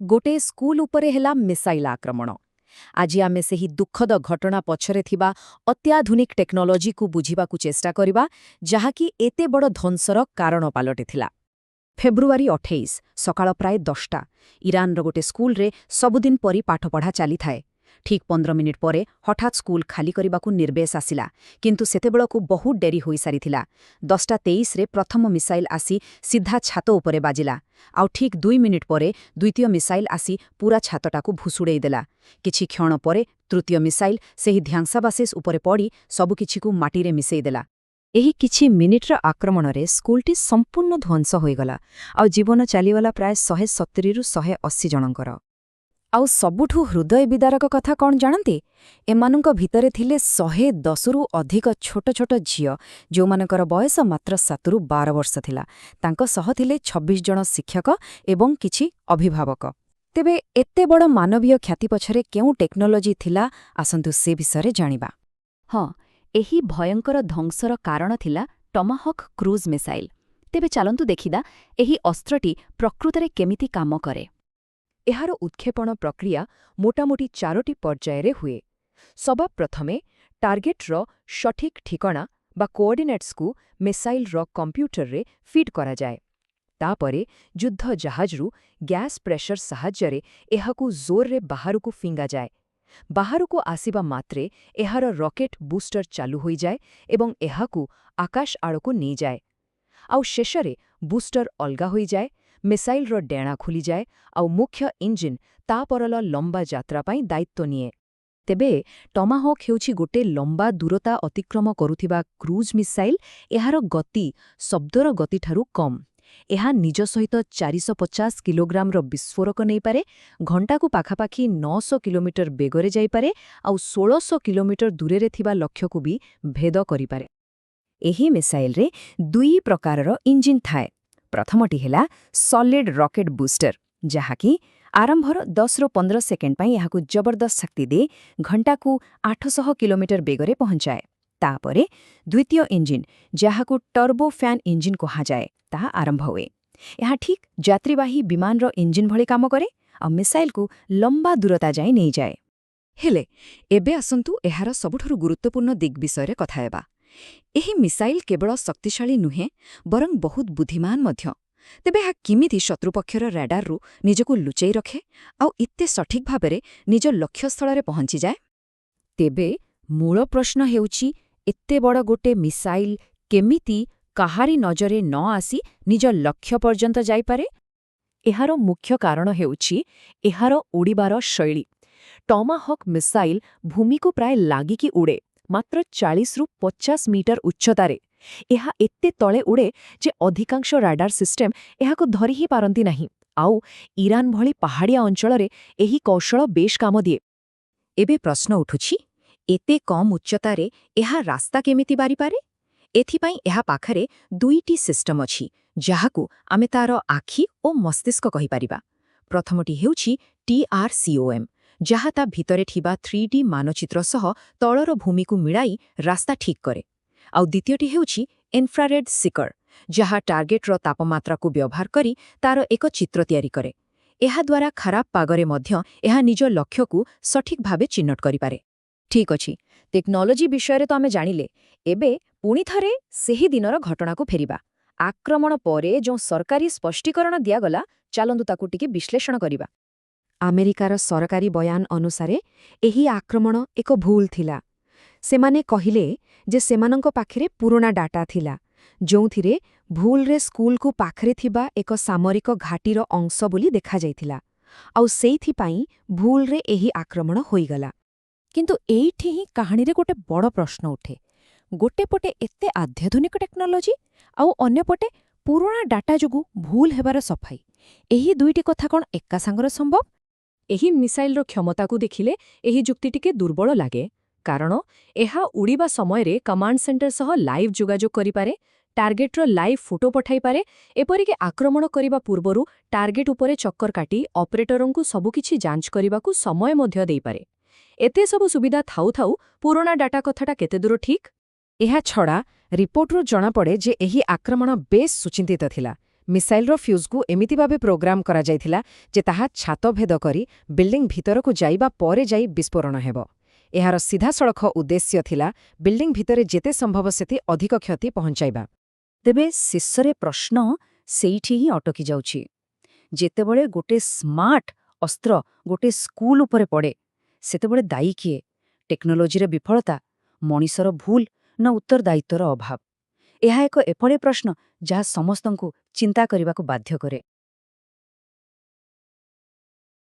ଗୋଟେ ସ୍କୁଲ ଉପରେ ହେଲା ମିସାଇଲ ଆକ୍ରମଣ। ଆଜି ଆମେ ସେହି ଦୁଃଖଦ ଘଟଣା ପଛରେ ଥିବା ଅତ୍ୟାଧୁନିକ ଟେକ୍ନୋଲୋଜିକୁ ବୁଝିବାକୁ ଚେଷ୍ଟା କରିବା, ଯାହାକି ଏତେ ବଡ଼ ଧ୍ୱଂସର କାରଣ ପାଲଟିଥିଲା। ଫେବୃଆରୀ 28, ସକାଳ ପ୍ରାୟ 10ଟା। ଇରାନର ଗୋଟେ ସ୍କୁଲରେ ସବୁଦିନ ପରି ପାଠପଢ଼ା ଚାଲିଥାଏ। ଠିକ୍ 15 ମିନିଟ୍ ପରେ ହଠାତ୍ ସ୍କୁଲ ଖାଲି କରିବାକୁ ନିର୍ଦ୍ଦେଶ ଆସିଲା, କିନ୍ତୁ ସେତେବେଳକୁ ବହୁତ ଡେରି ହୋଇସାରିଥିଲା। 10ଟା 23ରେ ପ୍ରଥମ ମିସାଇଲ୍ ଆସି ସିଧା ଛାତ ଉପରେ ବାଜିଲା। ଆଉ ଠିକ୍ 2 ମିନିଟ୍ ପରେ ଦ୍ୱିତୀୟ ମିସାଇଲ୍ ଆସି ପୂରା ଛାତଟାକୁ ଭୁଷୁଡ଼େଇ ଦେଲା। କିଛି କ୍ଷଣ ପରେ ତୃତୀୟ ମିସାଇଲ୍ ସେହି ଧ୍ୱଂସାବଶେଷ ଉପରେ ପଡ଼ି ସବୁକିଛିକୁ ମାଟିରେ ମିଶେଇ ଦେଲା। ଏହି କିଛି ମିନିଟ୍ର ଆକ୍ରମଣରେ ସ୍କୁଲଟି ସମ୍ପୂର୍ଣ୍ଣ ଧ୍ୱଂସ ହୋଇଗଲା ଆଉ ଜୀବନ ଚାଲିଗଲା ପ୍ରାୟ 170ରୁ 180 ଜଣଙ୍କର। ଆଉ ସବୁଠୁ ହୃଦୟ ବିଦାରକ କଥା କ'ଣ ଜାଣନ୍ତି? ଏମାନଙ୍କ ଭିତରେ ଥିଲେ 110ରୁ ଅଧିକ ଛୋଟ ଛୋଟ ଝିଅ, ଯେଉଁମାନଙ୍କର ବୟସ ମାତ୍ର 7ରୁ 12 ବର୍ଷ ଥିଲା। ତାଙ୍କ ସହ ଥିଲେ 26 ଜଣ ଶିକ୍ଷକ ଏବଂ କିଛି ଅଭିଭାବକ। ତେବେ ଏତେ ବଡ଼ ମାନବୀୟ କ୍ଷତି ପଛରେ କେଉଁ ଟେକ୍ନୋଲୋଜି ଥିଲା, ଆସନ୍ତୁ ସେ ବିଷୟରେ ଜାଣିବା। ହଁ, ଏହି ଭୟଙ୍କର ଧ୍ୱଂସର କାରଣ ଥିଲା ଟମାହକ୍ କ୍ରୁଜ୍ ମିସାଇଲ୍। ତେବେ ଚାଲନ୍ତୁ ଦେଖିବା, ଏହି ଅସ୍ତ୍ରଟି ପ୍ରକୃତରେ କେମିତି କାମ କରେ। ଏହାର ଉତ୍କ୍ଷେପଣ ପ୍ରକ୍ରିୟା ମୋଟାମୋଟି ଚାରୋଟି ପର୍ଯ୍ୟାୟରେ ହୁଏ। ସବା ପ୍ରଥମେ ଟାର୍ଗେଟ୍ର ସଠିକ୍ ଠିକଣା ବା କୋଅର୍ଡିନେଟ୍ସକୁ ମିସାଇଲ୍ର କମ୍ପ୍ୟୁଟରରେ ଫିଡ୍ କରାଯାଏ। ତାପରେ ଯୁଦ୍ଧ ଜାହାଜରୁ ଗ୍ୟାସ୍ ପ୍ରେସର ସାହାଯ୍ୟରେ ଏହାକୁ ଜୋରରେ ବାହାରକୁ ଫିଙ୍ଗାଯାଏ। ବାହାରକୁ ଆସିବା ମାତ୍ରେ ଏହାର ରକେଟ୍ ବୁଷ୍ଟର ଚାଲୁ ହୋଇଯାଏ ଏବଂ ଏହାକୁ ଆକାଶ ଆଡ଼କୁ ନେଇଯାଏ। ଆଉ ଶେଷରେ ବୁଷ୍ଟର ଅଲଗା ହୋଇଯାଏ, ମିସାଇଲ୍ର ଡେଣା ଖୋଲିଯାଏ ଆଉ ମୁଖ୍ୟ ଇଞ୍ଜିନ୍ ତା ପରର ଲମ୍ବା ଯାତ୍ରା ପାଇଁ ଦାୟିତ୍ୱ ନିଏ। ତେବେ ଟମାହକ୍ ହେଉଛି ଗୋଟେ ଲମ୍ବା ଦୂରତା ଅତିକ୍ରମ କରୁଥିବା କ୍ରୁଜ୍ ମିସାଇଲ୍। ଏହାର ଗତି ଶବ୍ଦର ଗତିଠାରୁ କମ୍। ଏହା ନିଜ ସହିତ 450 କିଲୋଗ୍ରାମର ବିସ୍ଫୋରକ ନେଇପାରେ, ଘଣ୍ଟାକୁ ପାଖାପାଖି 900 କିଲୋମିଟର ବେଗରେ ଯାଇପାରେ ଆଉ 1600 କିଲୋମିଟର ଦୂରରେ ଥିବା ଲକ୍ଷ୍ୟକୁ ବି ଭେଦ କରିପାରେ। ଏହି ମିସାଇଲ୍ରେ ଦୁଇ ପ୍ରକାରର ଇଞ୍ଜିନ୍ ଥାଏ। ପ୍ରଥମଟି ହେଲା ସଲିଡ୍ ରକେଟ୍ ବୁଷ୍ଟର, ଯାହାକି ଆରମ୍ଭର 10ରୁ 15 ସେକେଣ୍ଡ ପାଇଁ ଏହାକୁ ଜବରଦସ୍ତ ଶକ୍ତି ଦେଇ ଘଣ୍ଟାକୁ 800 କିଲୋମିଟର ବେଗରେ ପହଞ୍ଚାଏ। ତାପରେ ଦ୍ୱିତୀୟ ଇଞ୍ଜିନ୍, ଯାହାକୁ ଟର୍ବୋ ଫ୍ୟାନ୍ ଇଞ୍ଜିନ୍ କୁହାଯାଏ, ତାହା ଆରମ୍ଭ ହୁଏ। ଏହା ଠିକ୍ ଯାତ୍ରୀବାହୀ ବିମାନର ଇଞ୍ଜିନ୍ ଭଳି କାମ କରେ ଆଉ ମିସାଇଲ୍କୁ ଲମ୍ବା ଦୂରତା ଯାଏଁ ନେଇଯାଏ। ହେଲେ ଏବେ ଆସନ୍ତୁ, ଏହାର ସବୁଠାରୁ ଗୁରୁତ୍ୱପୂର୍ଣ୍ଣ ଦିଗ୍ ବିଷୟରେ କଥା ହେବା। ଏହି ମିସାଇଲ୍ କେବଳ ଶକ୍ତିଶାଳୀ ନୁହେଁ, ବରଂ ବହୁତ ବୁଦ୍ଧିମାନ ମଧ୍ୟ। ତେବେ ଏହା କେମିତି ଶତ୍ରୁପକ୍ଷର ରାଡାରରୁ ନିଜକୁ ଲୁଚେଇ ରଖେ ଆଉ ଏତେ ସଠିକ୍ ଭାବରେ ନିଜ ଲକ୍ଷ୍ୟସ୍ଥଳରେ ପହଞ୍ଚିଯାଏ? ତେବେ ମୂଳ ପ୍ରଶ୍ନ ହେଉଛି, ଏତେ ବଡ଼ ଗୋଟେ ମିସାଇଲ୍ କେମିତି କାହାରି ନଜରେ ନ ଆସି ନିଜ ଲକ୍ଷ୍ୟ ପର୍ଯ୍ୟନ୍ତ ଯାଇପାରେ? ଏହାର ମୁଖ୍ୟ କାରଣ ହେଉଛି ଏହାର ଉଡ଼ିବାର ଶୈଳୀ। ଟମାହକ୍ ମିସାଇଲ୍ ଭୂମିକୁ ପ୍ରାୟ ଲାଗିକି ଉଡ଼େ, ମାତ୍ର 40ରୁ 50 ମିଟର ଉଚ୍ଚତାରେ। ଏହା ଏତେ ତଳେ ଉଡ଼େ ଯେ ଅଧିକାଂଶ ରାଡାର ସିଷ୍ଟମ ଏହାକୁ ଧରି ହିଁ ପାରନ୍ତି ନାହିଁ। ଆଉ ଇରାନ ଭଳି ପାହାଡ଼ିଆ ଅଞ୍ଚଳରେ ଏହି କୌଶଳ ବେଶ୍ କାମ ଦିଏ। ଏବେ ପ୍ରଶ୍ନ ଉଠୁଛି, ଏତେ କମ୍ ଉଚ୍ଚତାରେ ଏହା ରାସ୍ତା କେମିତି ବାରିପାରେ? ଏଥିପାଇଁ ଏହା ପାଖରେ ଦୁଇଟି ସିଷ୍ଟମ ଅଛି, ଯାହାକୁ ଆମେ ତାର ଆଖି ଓ ମସ୍ତିଷ୍କ କହିପାରିବା। ପ୍ରଥମଟି ହେଉଛି ଟିଆର୍ସିଓଏମ୍, ଯାହା ତା ଭିତରେ ଥିବା 3D ମାନଚିତ୍ର ସହ ତଳର ଭୂମିକୁ ମିଳାଇ ରାସ୍ତା ଠିକ୍ କରେ। ଆଉ ଦ୍ୱିତୀୟଟି ହେଉଛି ଇନଫ୍ରାରେଡ୍ ସିକର, ଯାହା ଟାର୍ଗେଟ୍ର ତାପମାତ୍ରାକୁ ବ୍ୟବହାର କରି ତାର ଏକ ଚିତ୍ର ତିଆରି କରେ। ଏହାଦ୍ୱାରା ଖରାପ ପାଗରେ ମଧ୍ୟ ଏହା ନିଜ ଲକ୍ଷ୍ୟକୁ ସଠିକ୍ ଭାବେ ଚିହ୍ନଟ କରିପାରେ। ଠିକ୍ ଅଛି, ଟେକ୍ନୋଲୋଜି ବିଷୟରେ ତ ଆମେ ଜାଣିଲେ। ଏବେ ପୁଣି ଥରେ ସେହି ଦିନର ଘଟଣାକୁ ଫେରିବା। ଆକ୍ରମଣ ପରେ ଯେଉଁ ସରକାରୀ ସ୍ପଷ୍ଟୀକରଣ ଦିଆଗଲା, ଚାଲନ୍ତୁ ତାକୁ ଟିକେ ବିଶ୍ଳେଷଣ କରିବା। ଆମେରିକାର ସରକାରୀ ବୟାନ ଅନୁସାରେ ଏହି ଆକ୍ରମଣ ଏକ ଭୁଲ ଥିଲା। ସେମାନେ କହିଲେ ଯେ ସେମାନଙ୍କ ପାଖରେ ପୁରୁଣା ଡାଟା ଥିଲା, ଯେଉଁଥିରେ ଭୁଲରେ ସ୍କୁଲକୁ ପାଖରେ ଥିବା ଏକ ସାମରିକ ଘାଟିର ଅଂଶ ବୋଲି ଦେଖାଯାଇଥିଲା ଆଉ ସେଇଥିପାଇଁ ଭୁଲରେ ଏହି ଆକ୍ରମଣ ହୋଇଗଲା। କିନ୍ତୁ ଏଇଠି ହିଁ କାହାଣୀରେ ଗୋଟେ ବଡ଼ ପ୍ରଶ୍ନ ଉଠେ। ଗୋଟେ ପଟେ ଏତେ ଅତ୍ୟାଧୁନିକ ଟେକ୍ନୋଲୋଜି ଆଉ ଅନ୍ୟପଟେ ପୁରୁଣା ଡାଟା ଯୋଗୁଁ ଭୁଲ ହେବାର ସଫାଇ, ଏହି ଦୁଇଟି କଥା କ'ଣ ଏକା ସାଙ୍ଗରେ ସମ୍ଭବ? ଏହି ମିସାଇଲ୍ର କ୍ଷମତାକୁ ଦେଖିଲେ ଏହି ଯୁକ୍ତି ଟିକେ ଦୁର୍ବଳ ଲାଗେ, କାରଣ ଏହା ଉଡ଼ିବା ସମୟରେ କମାଣ୍ଡ ସେଣ୍ଟର ସହ ଲାଇଭ୍ ଯୋଗାଯୋଗ କରିପାରେ, ଟାର୍ଗେଟ୍ର ଲାଇଭ୍ ଫଟୋ ପଠାଇପାରେ, ଏପରିକି ଆକ୍ରମଣ କରିବା ପୂର୍ବରୁ ଟାର୍ଗେଟ୍ ଉପରେ ଚକ୍କର କାଟି ଅପରେଟରଙ୍କୁ ସବୁକିଛି ଯାଞ୍ଚ କରିବାକୁ ସମୟ ମଧ୍ୟ ଦେଇପାରେ। ଏତେ ସବୁ ସୁବିଧା ଥାଉ ଥାଉ ପୁରୁଣା ଡାଟା କଥାଟା କେତେଦୂର ଠିକ୍? ଏହା ଛଡ଼ା ରିପୋର୍ଟରୁ ଜଣାପଡ଼େ ଯେ ଏହି ଆକ୍ରମଣ ବେଶ୍ ସୁଚିନ୍ତିତ ଥିଲା। ମିସାଇଲ୍ର ଫ୍ୟୁଜ୍କୁ ଏମିତି ଭାବେ ପ୍ରୋଗ୍ରାମ କରାଯାଇଥିଲା ଯେ ତାହା ଛାତ ଭେଦ କରି ବିଲ୍ଡିଂ ଭିତରକୁ ଯାଇବା ପରେ ଯାଇ ବିସ୍ଫୋରଣ ହେବ। ଏହାର ସିଧାସଳଖ ଉଦ୍ଦେଶ୍ୟ ଥିଲା ବିଲ୍ଡିଂ ଭିତରେ ଯେତେ ସମ୍ଭବ ସେତେ ଅଧିକ କ୍ଷତି ପହଞ୍ଚାଇବା। ତେବେ ଶେଷରେ ପ୍ରଶ୍ନ ସେଇଠି ହିଁ ଅଟକି ଯାଉଛି। ଯେତେବେଳେ ଗୋଟେ ସ୍ମାର୍ଟ ଅସ୍ତ୍ର ଗୋଟେ ସ୍କୁଲ ଉପରେ ପଡ଼େ, ସେତେବେଳେ ଦାୟୀ କିଏ? ଟେକ୍ନୋଲୋଜିର ବିଫଳତା, ମଣିଷର ଭୁଲ ନା ଉତ୍ତରଦାୟିତ୍ୱର ଅଭାବ? ଏହା ଏକ ଏପରି ପ୍ରଶ୍ନ ଯାହା ସମସ୍ତଙ୍କୁ ଚିନ୍ତା କରିବାକୁ ବାଧ୍ୟ କରେ।